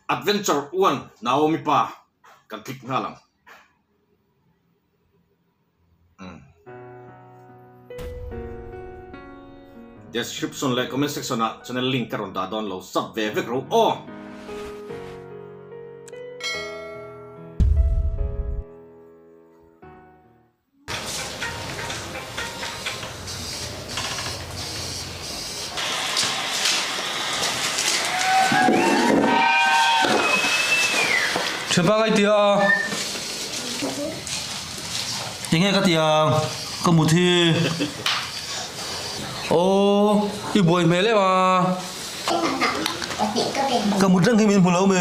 Adventure one Naomi pa kan click nghal ang. Description leh comment section ah channel link ka rawn dah dawn lo sub ve vek ro aw. Thianpa ngai tia Enge ka tia ka mut hi Aw i buai hmel em a Ka mut reng hi min hmu lo mi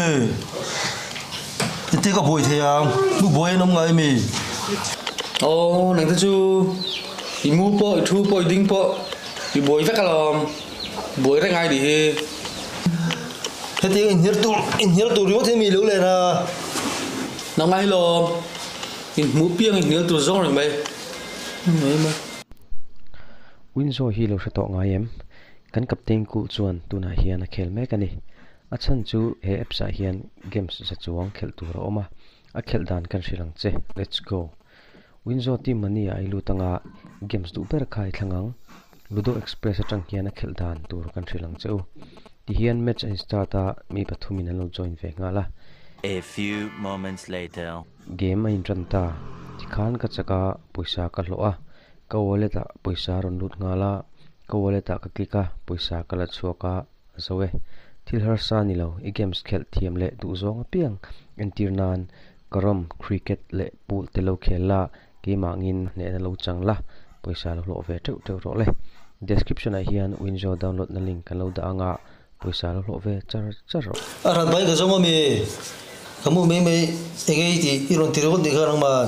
Engtin ka buai thei ang mu buai an awm ngai mi. Aw nang te chu i mu pawh i thu pawh i ding pawh i buai vek alawm buai reng ai nih hi. Hetiang inhnial tur inhnial tur ringawt hi mi lo len a. Nang ai lawm inhmuh piang inhnial tur zawng reng mai mai mai. Winzo hi lo hre tawh ngai em? Kan captain kulh chuan tunah hian a khel mek a ni. A chhan chu he apps ah hian games za chuang khelh tur a awm a, a khelh dan kan hrilh ang che, let's go. Winzo team money ah i lut anga games duh ber kha i thlang ang, Ludo Express atang hian a khelh dan tur kan hrilh ang che u. Tihian match a in start a, mi pathumin an lo join ve nghal a. A few moments later. Game a intan ta, tikhan ka chak a, pawisa ka hlawh a, ka wallet ah pawisa a rawn lut nghal a, ka wallet ah ka click a, pawisa ka la chhuak a, A zo e. Thil harsa ni lo, i games khelh thiam leh duh zawng apiang entir nan carrom, cricket leh pool te lo khel la, keimahngin hnehna lo chang la, pawisa lo hlawh ve teuh teuh rawh le. Description ah hian Winzo download na link kan lo dah anga pawisa lo hlawh ve char char rawh. A rat bai ka zawng a mi? Ka mu mai mai eng ei tih i rawn ti ringawt nih kha nangman.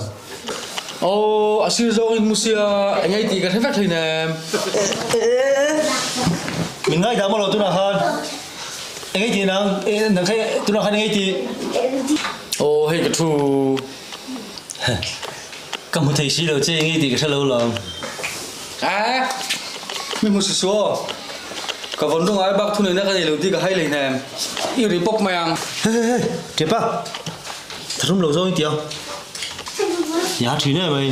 Aw, a sir zawng in mu sia, eng ei tih ka hre vek hleinem. E, e, e, min ngaihdah maw lo tunah khan eng ei tih nang, nang kha tunah khan eng ei tih. Aw, hei ka thu. Ka hmu thei si lo che eng ei tih ka hre lo lawm. E, mi hmu si suo. Ka vawn rawng ai bak thu neihna ka nei lo tih ka hai hleinem. I ri pawp mai ang. He he he, Kepa, tharum lo zawng i ti ang. Ya thin em mai.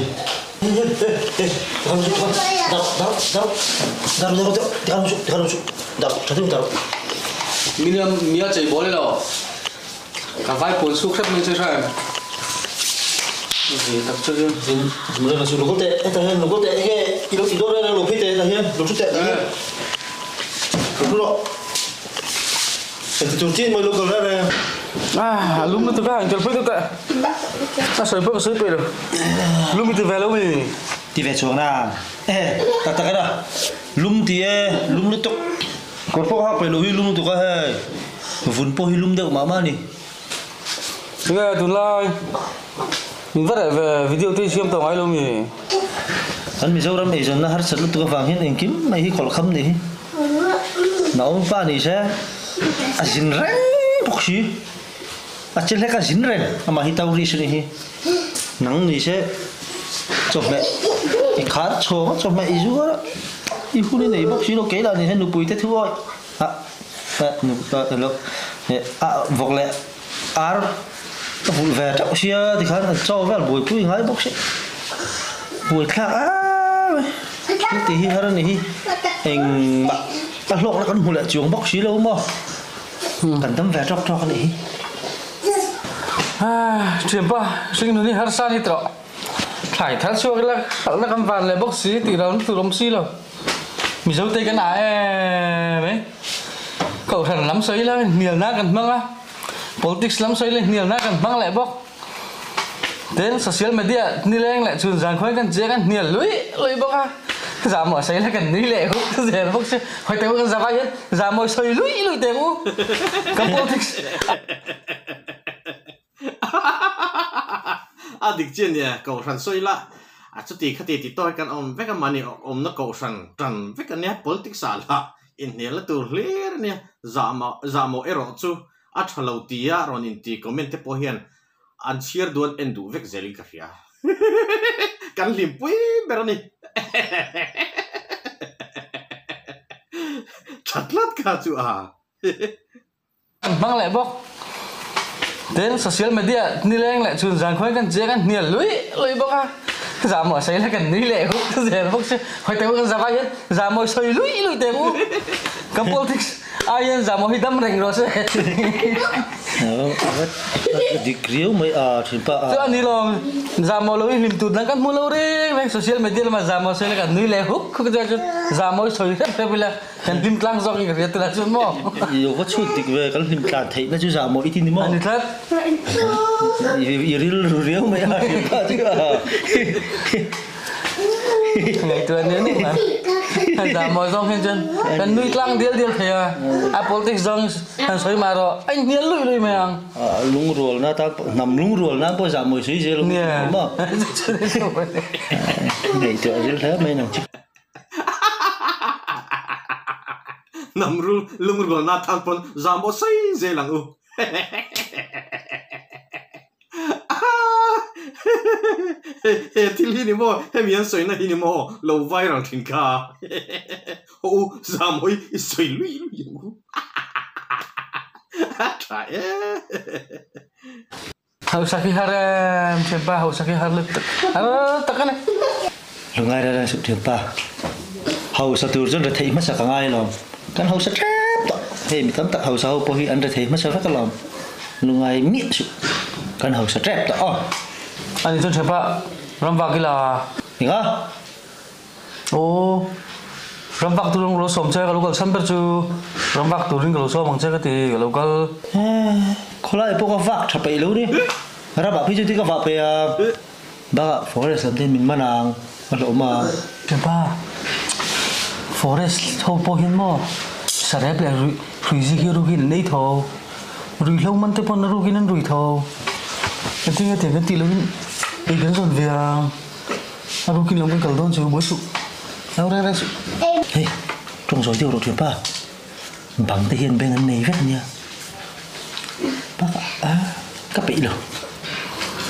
He he he he, tikhan chu tikhan dar dar dar dar dar tikhan chu tikhan chu dar tha deuh dar. Miniam mia chei bawl ilo. Ka vai pawn chhuk hrep mai che hra em. Ve tak chu chu. Zin zin chu lo te hetah hian lo te enge i lo i dawr reng lo phei teh hetah hian lo thu teh hetah hian. Lo thu rawh. Heti tur chin mai lo kal reng reng. Ah, a lum lutuk a, in kal phei tawh teh. A sawi pawh ka sawi peih lo. Lum i ti ve lo mi? Ti ve chuang na. Eh, tak tak a Lum ti e, lum lutuk. Kawr pawh hak peih lo hi lum lutuk a hei. Vun pawh hi lum deuh mah mah a ni. Tinge tunlai min va reh ve video te hi siam tawh ngai lo mi? Kan Mizoram eizawnna harsat lutuk avang hian engkim mai hi khawlh kham nih hi. Naom pa ni se a zin reng bawk si. A che hlek a zin reng amah hi Taurus a nih hi. Nang ni se chawhmeh i khar chhawng a chawhmeh i zuar a i hun i nei bawk si lo kei lah ni se nupui te thu awih a a vawk leh ar ka vulh ve teuh sia tikhan an chaw vel buaipui ngai bawk si buaithlak a mai tih hi har a ni hi engmah a hlawkna kan hmu leh chuang bawk si lo maw kan dam ve tawk tawk a nih hi. Thianpa hringnun hi harsa ni tawh thlai thar chhuak ila hralhna kan van leh bawk si tih lo tur awm si lo Mizo te kan ah em mai Kohhran lam sawi ila hnialna kan hmang a Politics lam sawi ila hnialna kan hmang leh bawk Tin social media nileng leh chhun zan khawiin kan chiang a hnial lui lui bawk a zahmawh sawi ila kan nui leh huk zel bawk si hawi teh u kan zavai hian zahmawh sawi lui lui teh u kan politics A dik chian nia kohhran sawi ila a chuti khati ti tawk hi kan awm vek a mahni awmna kohhran tan vek ania politics ah lah inhnialna tur hlir ania zahmawh zahmawh erawh chu a tha lo tia rawn inti comment te pawh hian an chhiar duan en duh vek zelin ka hria. Kan hlimpui ber a ni. Tha tlat kha chu a. An hmang leh bawk. Tin, social media nileng leh chhun zan khuain kan chiang a, hnial lui lui bawk a, zahmawh sawi la kan nui leh huk zel bawk si. Hawi teh u kan zavai hian zahmawh sawi lui lui teh u. Kan politics ai hian zahmawh hi dam reng rawh se. A dik riau mai a thin pa a. Chu a ni lo, zahmawh lo i hlim tur dang kan hmu lo reng reng social media lamah zahmawh sawi la kan nui leh huk huk chuan chuan zahmawh i sawi hrep hrep ila. Kan hlim tlang zawk in ka hriat tunah chuan maw? I va chhut dik ve, kan hlim tlan theihna chu zah maw i ti ni maw? A ni tlat. I rilru riau mai a hrim pah chu a. Ngaihtuah nia nih man. Zah maw zawng hian chuan kan nui tlang dial dial thei a. A politics zawng han sawi mah rawh a inhnial luih luih mai ang. Lungrualna tan hnam lungrualna pawh zah mawi sawi zel maw? Ngaihtuah ril hle mai nang chu. Hnam rul lungrualna tan pawn zam aw sawi zel ang u. He thil hi ni maw, hemi an sawina hi ni maw lo viral thin kha. Haw u, zam hawi i sawi lui lui ang u. Tha e. Hausa khi har em, thianpa hausa khi har lutuk, har tak a ni. Lungai reng reng suh thianpa, hausa tur chuan retheih hmasa ka ngai alawm, kan hausa tep tawh, hei mi tam tak hausa ho pawh hi an rethei hmasa vek alawm, lungai miah suh, kan hausa tep tawh aw. Ani chuan thianpa ram vak ila. Enga? Aw, ram vak turin ka lo sawm che, ka lo kal chhan ber chu ram vak turin ka lo sawm ang che ka ti, ka lo kal. Khawlai pawh ka vak tha peih lo ni, ramah phei chu ti ka vah peih a, bakah forest lam te min man ang, ka hlawm a. Kepa, forest ho pawh hian maw sarep leh hrui zik hi rukin an ei tho, ruihhlo man te pawn a rukin an rui tho, engtin nge tiang kan tih lohin ei kan zawn ve ang. A rukin lo kan kal dawn chu buai suh. Lo reng reng suh. Hei, tawng zawi deuh rawh thianpa. Bang te hian beng an nei vek ania. Bakah a ka peih lo.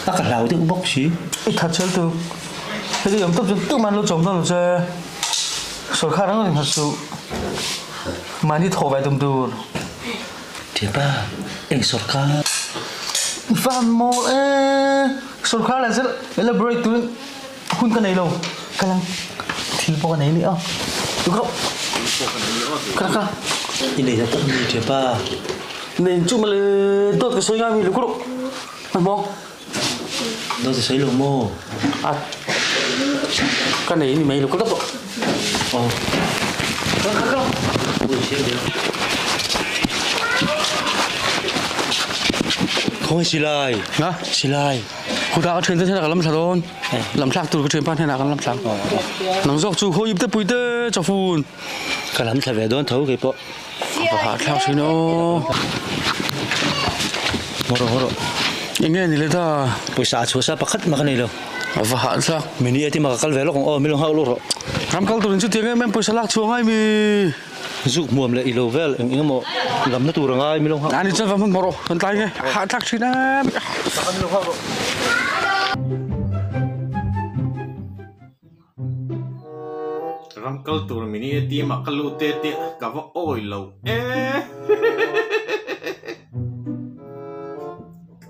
A ka hlau deuh bawk si. I that chel tuk. Heti awm tawp chuan tumah an lo chawm dawn lo che. Sawrkhar ang ringhat suh. Mahni thaw vai tum tur. Thianpa, eng sawrkhar? I fan mawl e. Sawrkhar leh zel elaborate turin hun ka nei lo, ka lang thil pawh ka nei ni a, tukro ka ka I nei tak mi ṭhepa. Nei chu mawle dawt ka sawi ngai mi lukro hmanhmawh. Dawt i sawi lo maw? A ka nei ni mai lukro pawh. Aw. Ka ka ka. Ui siam deuh. Khawngaih silai. Nga? Silai. Khutah ka ṭhiante hnenah ka lam thla dawn. Lam thlak tur ka ṭhianpa hnenah kan lam thla. Nang zawk chu khaw ip te pui te chawfun. Ka lam thla ve dawn tho kei pawh. Ka hahthlak thin aw. Haw rawh haw rawh. Eng nge ni le ta? Pawisa a chhuah sa pakhat mah ka nei lo. A va hahthlak. Mini a ti mah ka kal ve lawk ang aw, mi lo nghak lawk rawh. Ram kal turin chutiang em em pawisa lak chhuah ngai mi. Zuk hmuam leh i lo vel eng eng emaw lamna tur a ngai mi lo nghak. Ani chuan va hmun hmawh rawh, kan tlai nge hahthlak thin em. Taka mi lo nghak rawh. Ram kal tur mini ATM ah ka lut e tih ka va awi lo e.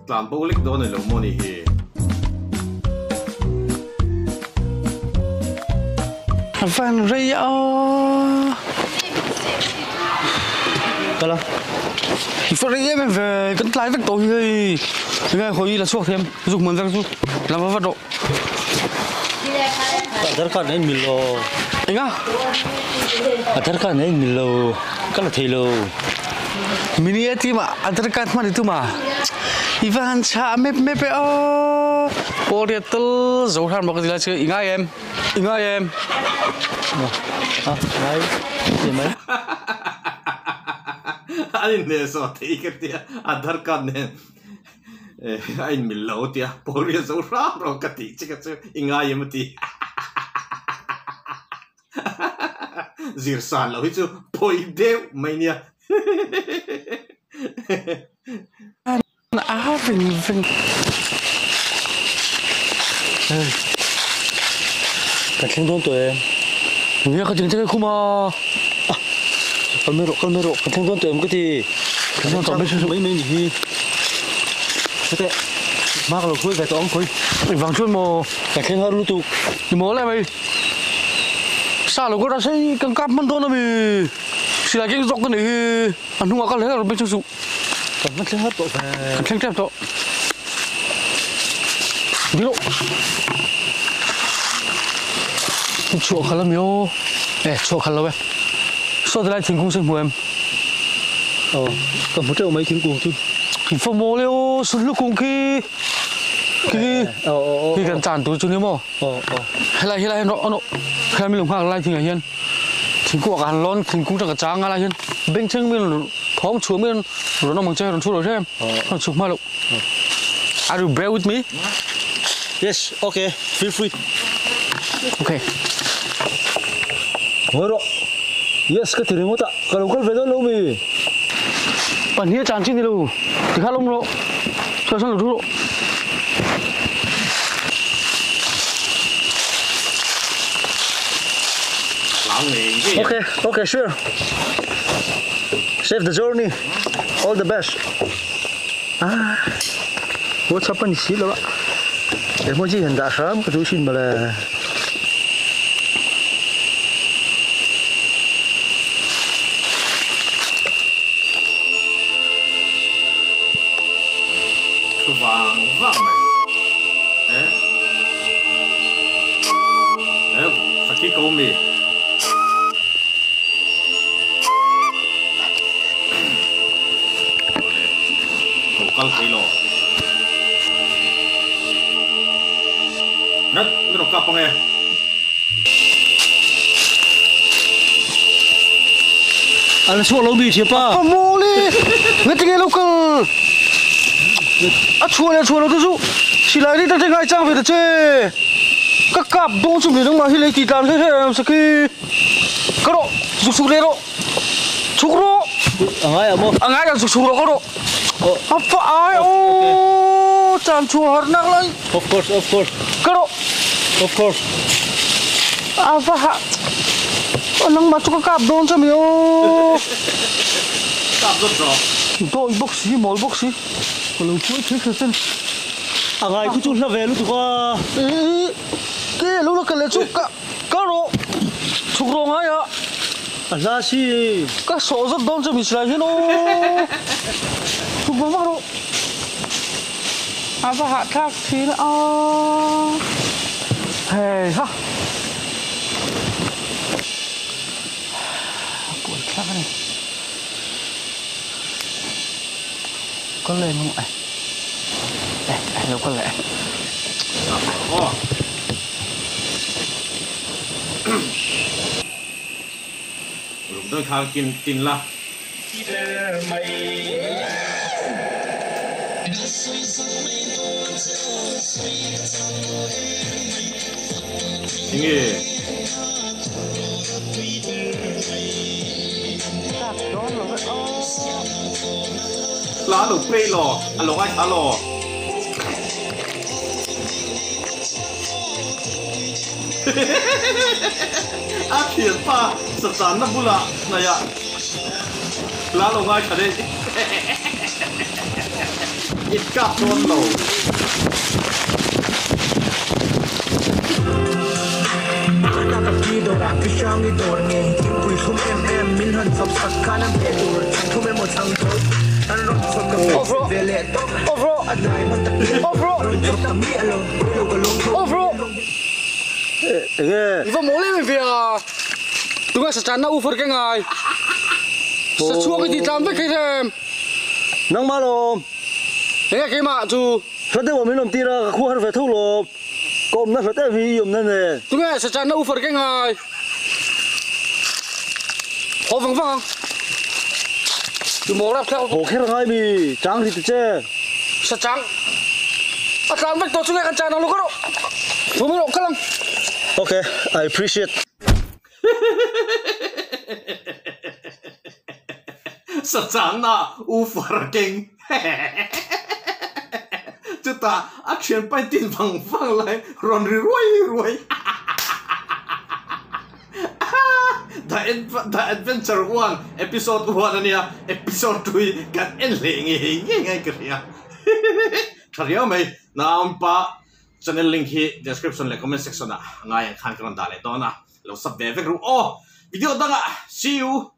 Tlan bo lek dawn a ni lo maw ni hi. A van rei a. Kala. I fa rei em em ve, kan tlai vek tawh hi hei. Enge hawi la chhuak thiam, zuk hman vek chu la va vat rawh. Aadhar card nei mil lo. Enga? Aadhar card nei mil lo, ka la thei lo. Mini ATM ah Aadhar card hman i tum a, i va han chah mep mep e aw. Pawl riat tal zo hran maw ka ti lai chu i ngai em? I ngai em? A ngai ti mai. An inhnehsawh thei ka tia, Aadhar card nen a inmil lo tia pawl riat zo hram rawh ka tih che kha chu i ngai em a ti. Zir san loh hi chu pawi deuh mai nia. A veng veng. Kan thleng dawn tawh em? Nia ka tling thleng khum a. Kal mai rawh, kal mai rawh, kan thleng dawn tawh em ka ti. Kan thleng dawn tawh mai mai mai ni hi. Chuteh hma ka lo hruai ve tawh ang khawi. Engvang chuan maw? Ka thleng har lutuk. Ni maw le mai. Sa lo kawt a sei kan kap hman dawn a mi. Silai keng zawk ka nih hi. A hnungah kal hle rawh beng chu. Kan hman thleng har tawh ve. Kan thleng tep tawh. Ni rawh. Chhuah khalh a mi aw. E chhuah khalh lo e. Saw ti lai thingkung chu i hmu em? Aw, ka hmu teuh mai thingkung chu. In fa maw le aw, sulhnu kung khi. Khi khi kan chan tur chu ni maw? Helai helai hian rawh anawh helai min lo nghak lai thingah hian thingkung ah ka han lawn thingkung tang ka chang a lai hian bengchheng min thawng chhuah min rawn awm ang che rawn chhuak lo hrem rawn chhuk hma loh. Are you bear with me? Yes, okay, feel free. Okay. Ngawi rawh. Yes, ka ti ringawt a, ka lo kal ve dawn lo mi. Pahnih a chan chi ni lo, tikha lawm rawh. Sawi sawn lo thu rawh. Hlau ngei ngei a. Okay, okay, sure. Save the journey. All the best. Ah, WhatsApp a ni si lo a. Emoji han dah hram ka duh thin mawle. Thu vang vang mai. E e Sakhi ko mi. Awle ko kal thei lo. Ngat min rawn kap ang e. A la chhuak lo mi thiam pa. A mawl e. Ngati nge lo kal. A chhuah leh chhuah lo te chu silai ni ta te ngai chang ve ta che. Ka kap dawn chu mi nangmah hi lei tih tlan hle hle em sakhi. Ka rawh zuk chhuk leh rawh. Chhuk rawh. A ngai ah maw? A ngai ah zuk chhuk rawh ka rawh. A fa ai aw chan chhuah har nak lai. Of course, of course. Ka rawh. Of course. A va ha. Aw nangmah chu ka kap dawn che mi aw. Kap zawt rawh. Dawi bawk si, mawl bawk si. Ka lo chuai thei kher chen. A ngai khu chu hla ve lutuk a. Ke lo la kal leh chu ka. Ka rawh chhuk rawh ngai a. A hla si. Ka sawh zawt dawn che misilai hian aw. Chhuk vang vang rawh. A va hahthlak thin a. Hei ha. A buai thlak a ni. Kal leh nung e. Eh lo kal leh. Aw. Ruk dawn khan kin tin la. Enge? La lo play law, a lo ngaithla law. A thianpa sachanna bulah hnaihah la lo ngaithla daih. In kap dawn lo. Enge? I va mawl em em ve a. Tunge sachanna u fur ke ngai. Sa chhuak i tih tlam vek thei em. Nangmah lawm. Enge keimah chu. Hlat deuh awm in awm tir a, ka khua har ve tho lawm. Ka awmna hlat em hi i awmna nen. Tunge sachanna u fur ke ngai. Haw vang vang ang. Tu mawl rap thlak. Haw kher angai mi, chang ri ta che. Sa chang. A tlan vek tawh chu nge kan chan ang lo ka rawh. Thu mai rawh kal ang. Ok, I appreciate. Sa changna u far keng. Chutah a thian pain tin vang vang lai rawn ri ruai ruai. The Adventure 1 episode 1 ania, episode 2 hi kan en hleh ngei ngei ngai ka hria. Tha riau mai. Naum pa channel link hi description leh comment section ah ngai ang khan ka rawn dah leh dawn a, lo sub ve vek ru aw. Video dangah see you.